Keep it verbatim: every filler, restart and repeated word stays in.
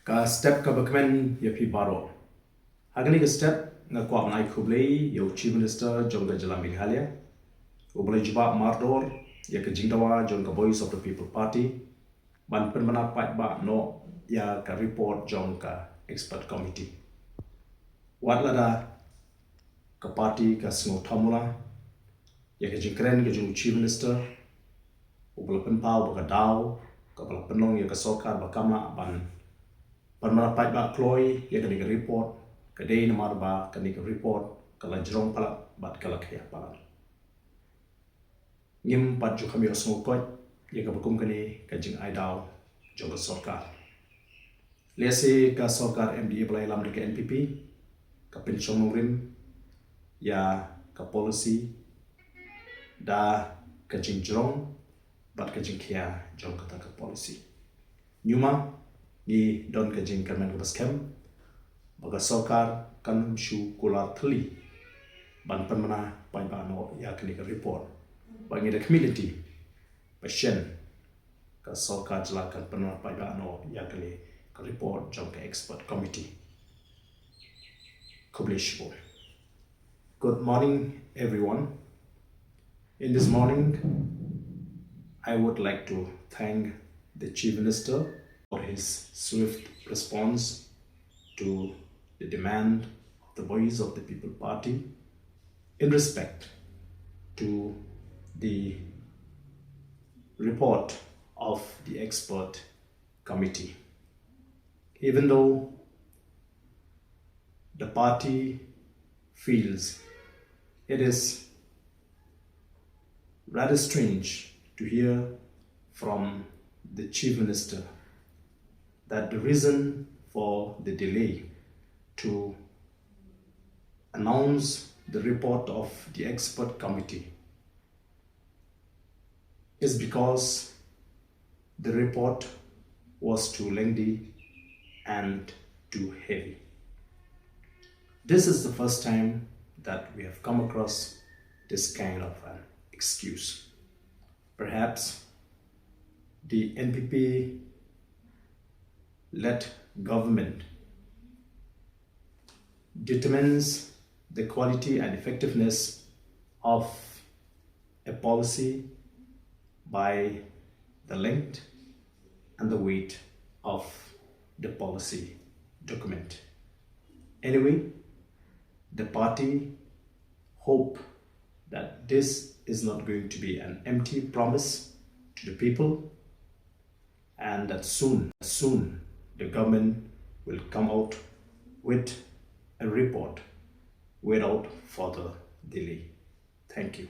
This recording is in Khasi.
Ka step kaba kmen ïa phi baroh. Ha kane ka step nga kwah ban ai khublei ïa u Chief Minister jong ka jylla Meghalaya, uba la jubab mardor ïa ka jingdawa jong ka Voice of the People Party ban pynbna paidbah noh ïa ka report jong ka expert committee. Wat lada ka party ka sngew thamula ïa ka jingkren ka jong u Chief Minister, uba la pynpaw ba ka daw kaba la pynlong ïa ka sorkar ba kam lah ban pynbna paidbah kloi ïa kane ka report, ka dei namar ba kane ka report ka la jrong palat bad ka la khia palat. Ngim pat ju kham ïohsngew koit ïa kaba kum kane ka jingai daw jong ka sorkar. Lehse ka sorkar M D A ba la ïalam da ka N P P ka pynshong nongrim ïa ka policy da ka jingjrong bad ka jingkhia jong kata ka policy. Ñiuma ngi don ka jingkyrmen kaba skhem ba ka sorkar kan ym shu kular thylli ban pynbna paidbah noh ïa kane ka report. Ba ngi da khmih lynti ba shen ka sorkar jylla kan pynbna paidbah noh ïa kane ka report jong ka expert committee. Khublei shibun. Good morning, everyone. In this morning, I would like to thank the Chief Minister for his swift response to the demand of the Voice of the People Party in respect to the report of the expert committee. Even though the party feels it is rather strange to hear from the Chief Minister that the reason for the delay to announce the report of the expert committee is because the report was too lengthy and too heavy. This is the first time that we have come across this kind of an excuse. Perhaps the N P P led government determines the quality and effectiveness of a policy by the length and the weight of the policy document. Anyway, the party hope that this is not going to be an empty promise to the people and that soon, soon, the government will come out with a report without further delay. Thank you.